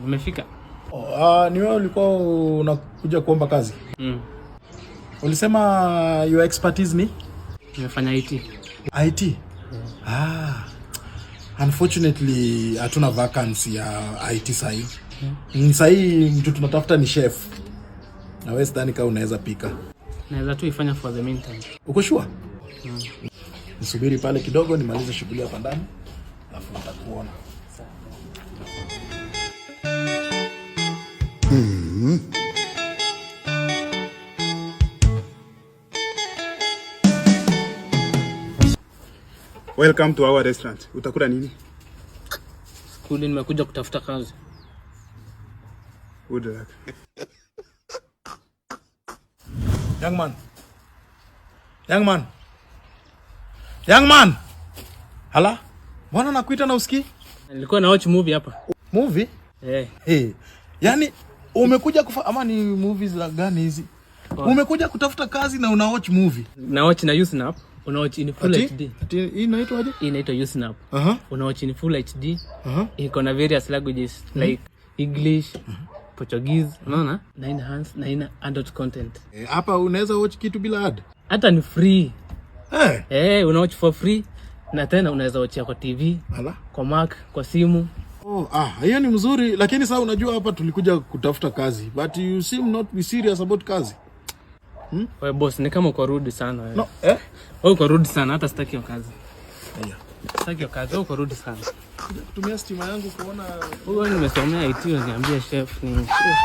Nimefika. Oh, ni wewe ulikuwa unakuja kuomba kazi? Mm. Ulisema your expertise ni Nimefanya IT. IT? Ah. Unfortunately hatuna vacancy ya IT sahi. Sahi mtu tunatafuta ni chef. Na wewe sidhani kama unaweza pika. Naweza tu ifanya for the meantime. Uko sure? Nisubiri pale kidogo nimalize shughuli hapa ndani. Alafu nitakuona. Welcome to our restaurant. Utakula nini? Skuli nimekuja kutafuta kazi. Good luck. Young man. Young man. Young man. Hala? Mbona nakuita na usikii? Nilikuwa na watch movie hapa. Movie? Eh. Hey. Yaani umekuja kufa ama ni movies za gani hizi? Umekuja kutafuta kazi na una watch movie. Na watch na Usnap, una watch in full Ati? HD. Ati hii inaitwa aje? Hii inaitwa Usnap. Una watch in full HD. Iko na various languages like English, Portuguese, unaona? Na ina enhance na ina adult content. Eh, hapa unaweza watch kitu bila ad. Hata ni free. Eh. Eh, una watch for free na tena unaweza watchia kwa TV, Hala. kwa Mac, kwa simu. Oh, ah, hiyo ni mzuri lakini sasa unajua hapa tulikuja kutafuta kazi but you seem not be serious about kazi. Wewe boss, ni kama uko rude sana wewe. No, eh? Wewe uko rude sana, hata sitaki hiyo kazi. Haya. Sitaki hiyo kazi, wewe uko rude sana. Kutumia stima yangu kuona Wewe nimesomea IT, uniambia chef ni chef.